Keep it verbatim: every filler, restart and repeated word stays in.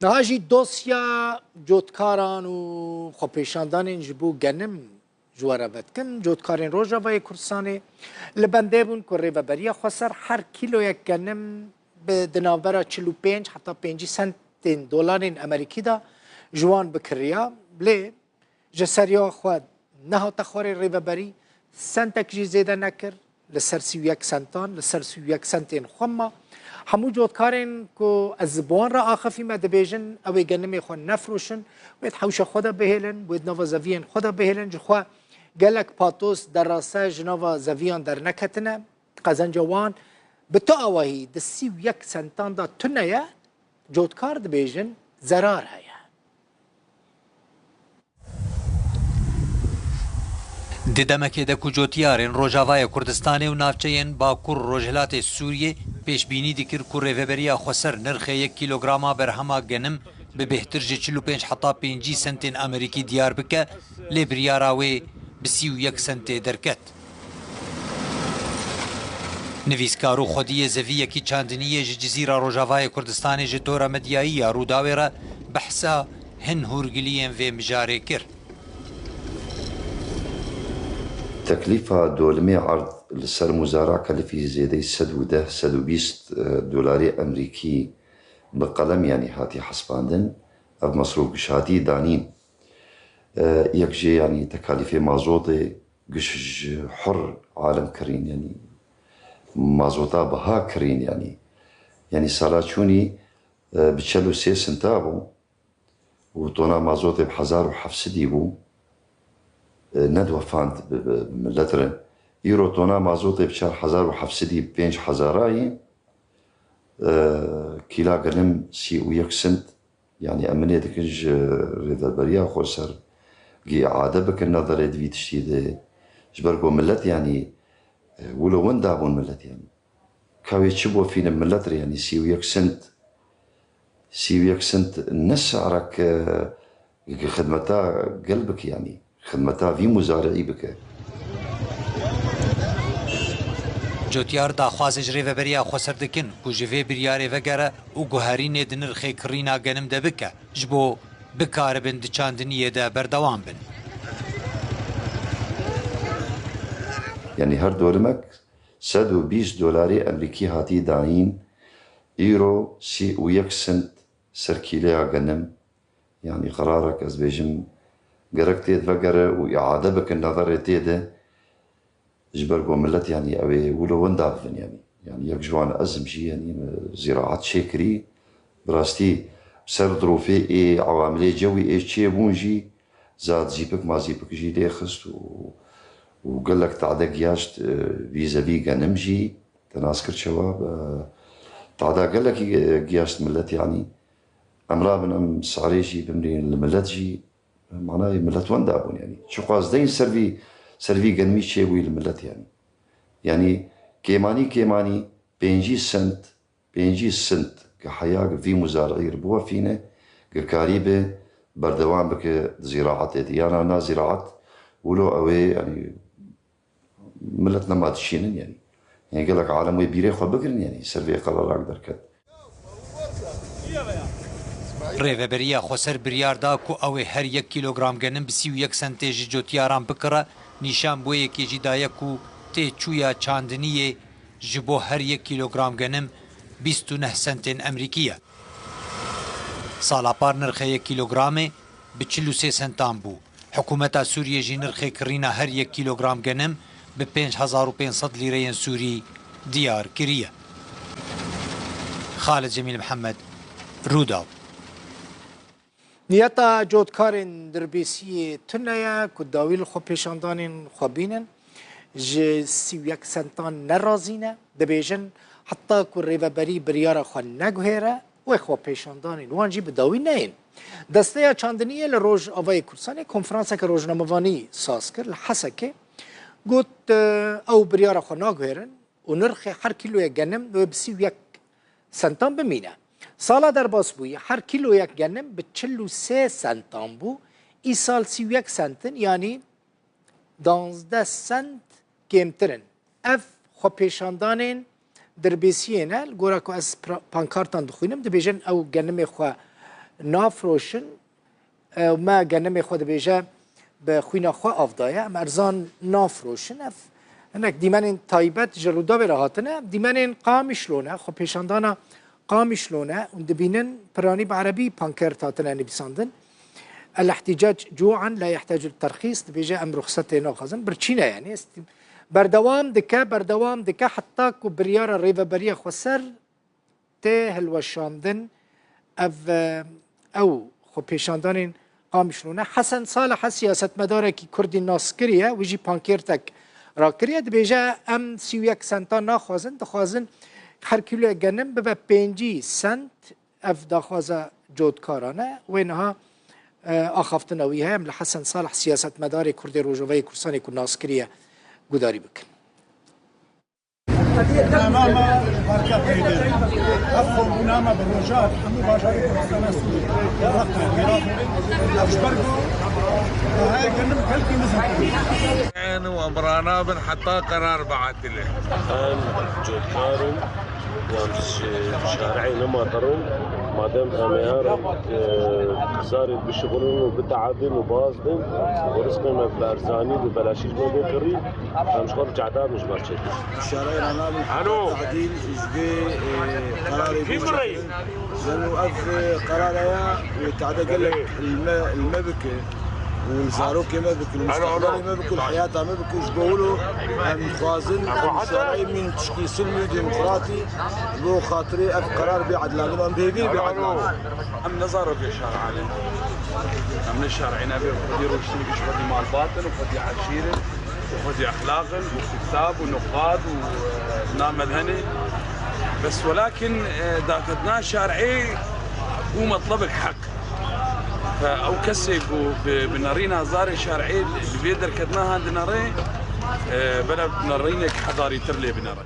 Niha jî dosya cotkaran û xwepêşandanên ji bo genim ji we re vedikin. Cotkarên Rojavayê Kurdistanê li bendê bûn ku Rêveberiya Xweser her kîloyek genim bi di navbera çil û pênc heta pêncî sentên dolarên Amerîkî de ji wan bikiriya. Lê ji seriya xwe nehate xwarê rêveberî, sentek jî zêde nekir, li ser sî û yek sentan, li ser sî û yek sentên xwe ma. Hemû cotkarên ku ez ji bo wan re axifîme dibêjin, ew ê genimê xwe nefroşin, wê di hewşa xwe de bihêlin, wê di nava zeviyên xwe de bihêlin, ji xwe gelek patos derase ji nava zeviyan derneketine. Qezenca wan bi tu awahî di sî û yek sentan de tune ye, cotkar dibêjin zerar heye. Di demekê de ku cotyarên Rojavayê Kurdistanê û navçeyên Bakur Rojhilatê Sûriyê pêşbînî dikir ku Rêveberiya Xweser nirxê yek kîlograma berhema genim bi bêhtir ji çil û pênc heta pêncî sentên Amerîkî diyar bike, lê biryara wê bi sî û yek sentê derket. Nivîskar û xwediyê zevî yekî çandiniyê ji Cizîra Rojavayê Kurdistanê ji tora medyayî ya Rûdawê re behsa hin hûrgiliyên vê mijarê kir. Teklîfa dolimê erd li ser muzara kelifî zêdeyî sed û deh, sed û bîst dolarê Amerîkî bi qelem, yanî hatî hesibandin. Ev mesrûf giş hatî danîn. E, yek jê, yanî tekalîfê mazotê giş ji hur alem kirîn, yanî mazota biha kirîn, yanî. Yanî sala çûnî, e, bi çel û sê sinta bû û tona mazotê bi hezar û heft sedî bû, e, nediwefand bi, bi, bi millet re. Îro tona mazotê bi çar hezar û heft sedî pênc hezara yî, e, kîla genim sî û yek sint, yanî em minê dikin ji Rêveberiya Xweser gî îade bikin nederê di vî tiştî de. Ji ber ku millet, yanî, e, wilo winda bûn millet, yanî. Ka wê çi bofîne millet re, yanî sî û yek sint, sî û yek sint ne si'rek, e, xidmeta gel bike, yanî xidmeta vî muzari'î bike. Cotyar daxwazê ji Rêveberiya Xweser dikin ku ji vê biryarê vegere û guherînê di nirxê kirîna genim de bike, ji bo bikaribin di çandiniyê de berdewam bin. Yanî her dolimek sed û bîst dolarê Amerîkî hatî dayîn, îro sî û yek sint ser kîleya genim, yanî qerarek ez bêjim gerek tê vegere û îade bikin nederê tê de, ji ber ku millet, yanî, ew ê wilo winda bibin, yanî. Yanî yek ji wan ez im jî, yanî, min zîraet çêkirî, bi rastî ser dirofê ê ewamilê cewî ê çêbûn jî, zad zîpik ma zîpik jî lê xist û, û gelek tade giyaşt, e, vîzevî genim jî, te nas kir çawa, e, tada gelekî, e, giyaşt millet, yanî. Em rabin em sarê jî bimrîn li millet jî, manayê millet wenda bûn, yanî. Çiqas deyn ser vî, ser vî genimî çêbûyî li millet, yanî. Yanî kêmanî, kêmanî pêncî sent, pêncî sint gi heya gi vî muzarî re biwefîne, gi karî bi berdewam bike di zîraetê de. Yana na zîraet wilo ew ê, yanî, millet nema dişînin, yanî. Yanî gelek alem wê bîrê xwe bigirin, yanî ser vê qerarak derket. Rêveberiya Xweser biryar da ku ew ê her yek kîlogram genim bi sî û yek sentê ji cotyaran bikire, nîşan bi wê yekê jî daye ku têçûya çandiniyê ji bo her yek kîlogram genim bîst û neh sentên Amerîkî ye. Sala par nirxê yek kîlogramê bi çil û sê sentan bû. Hikûmeta Sûriyê jî nirxê kirîna her yek kîlogram genim bi pênc hezar û pênc sed lîreyên Sûrî diyar kiriye. Xalid Cemîl Mihemed, Rûdaw. Niyeta cotkarên Dirbêsiyê tune ye ku dawî li xwepêşandanên xwe bînin. Ji sî û yek sentan nerazî ne. Dibêjin, heta ku rêveberî biryara xwe neguhêre, wê xwepêşandanên wan jî bi dawî neyên. Desteya Çandiniyê li Rojavayê Kurdistanê konferanseke rojnamevanî saz kir li Hesekê. Got, e, ew biryara xwe naguhêrin û nirxê her kîloyek genim wê bi sî û yek sentan bimîne. Sala derbas bûyî her kîloyek genim bi çil û sê sentan bû, îsal sî û yek sentin, yanî danzdeh sent kêmtir in. Ev xwepêşandanên Dirbêsiyê ne, li gora ku ez pra-, pankartan dixwînim, dibêjin ew genimê xwe nafroşin. E, me genimê xwe dibêje bi xwîna xwe av daye. Em erzan nafroşin. Ev hinek dîmenên taybet ji Rûdawê re hatine. Dîmenên Qamişlo ne, xwepêşandana Qamişlo ne. Hûn dibînin piranî bi erebî pankert hatine nivîsandin. El ihticac cu'an la yehtacul terxîs, dibêje em ruxsetê naxwazin. Birçî ne yani. Berdewam dike, berdewam dike heta ku biryara rêveberiya xweser tê hilweşandin. Ev, e, ew xwepêşandanên Qamişlo ne. Hesen Salih e, siyasetmedarekî Kurdî nas kiriye, wî jî pankêrtek rakiriye. Dibêje, em sî û yek senta naxwazin, dixwazin her kîloyek genim bibe pêncî sent. Ev daxwaza cotkaran e. Wê niha, e, axaftina wî heye. Em li Hesen Salih, siyasetmedarê Kurdê Rojavayê Kurdistanê ku nas kiriye, gudarî bikin. Nama me berke peyde. Ev kombûna me bi roja hemû bajarê Kurdistana Sûriyê. Ev ji ber ku heye genim gelkî mezin. Em rana bin heta qerar biatile. Em cotkar in, yan şer'ê nemakirin. Madem em ê herin, e, zarê bişixulin û biteebin û baz bin, û rizqê me bi erzanî, bi belaşî ji me bê kirî, em ji xwe bi cehda bin ji ber çêtir. Şer'ê re nabin. Alo. Tadîl ji vê, e, qerarê bî çêkirin. Leno ev, e, qerar e ya, e, tade gelek li me, li me bike. Û li zarokê me bike, li mustaqbelê me bike, li heyata me bike. Ji bo wilo em dixwazin, em şer'ê mîn tişkî silmî û demokratî, ji bo xatirê ev qerar bê edilandin, em bi hêvî bê edilandin. Em ne zarokê şer'an in. Em ne şer'ê ne bê xwedî rûştî ji xwedî malbat in û xwedî eşîr in û xwedî exlaq in û kitab û nuqad û, e, namedhen in. Bes welakin, e, daketina şer'ê û metlebek heq. Fe ew kesê ku bi, bi nerîna zarê şer'ê li vê derketina han dinere, e, bela nerînek hedarîtir lê binere.